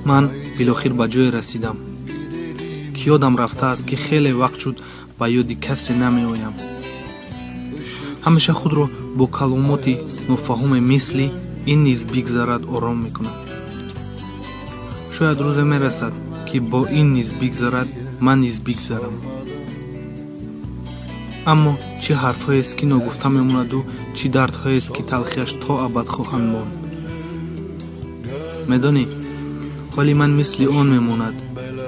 Ман билохир ба ҷое расидам, ки ёдам рафтааст, ки хеле вақт шуд ба ёди касе намеоям. Ҳамеша худро бо каломоти нофаҳуме, мисли «ин низ бигзарад», ором мекунам. Шояд рӯзе мерасад, ки бо «ин низ бигзарад» ман низ бигзарам. Аммо чӣ ҳарфҳоест, ки ногуфта мемонаду чӣ дардҳоест, ки талхиаш то абад хоҳанд монд. Медонӣ, ҳоли ман мисли он мемонад,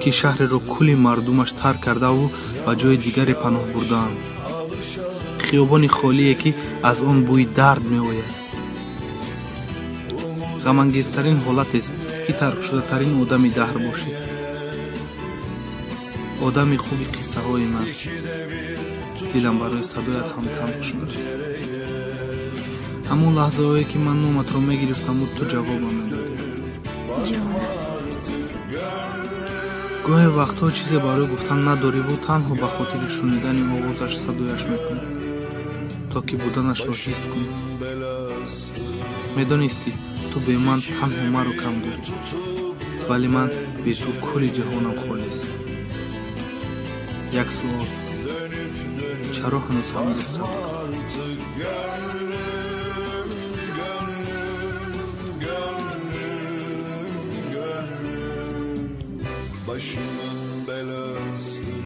ки шаҳреро кулли мардумаш тарк кардаву ба ҷои дигаре паноҳ бурдаанд, хиёбони холие, ки аз он бӯи дард меояд. Ғамангезтарин ҳолатест, ки таркшудатарин одами даҳр бошӣ. Одами хуби қиссаҳои ман, дилам барои садоят ҳам танг шудааст. Ҳамон лаҳзаҳое, ки ман номатро мегирифтаму ту ҷавобам медодӣ. Ҷонам. Гоҳе вақтҳо чизе барои гуфтан надориву танҳо ба хотири шунидани овозаш садояш мекунӣ, то ки буданашро ҳис кунӣ. Медонистӣ, ту бе ман танҳо маро кам дорӣ, вале ман бе ту кулли ҷаҳонам холист. Як суол: чаро ҳанӯз ҳам дӯстам дорам?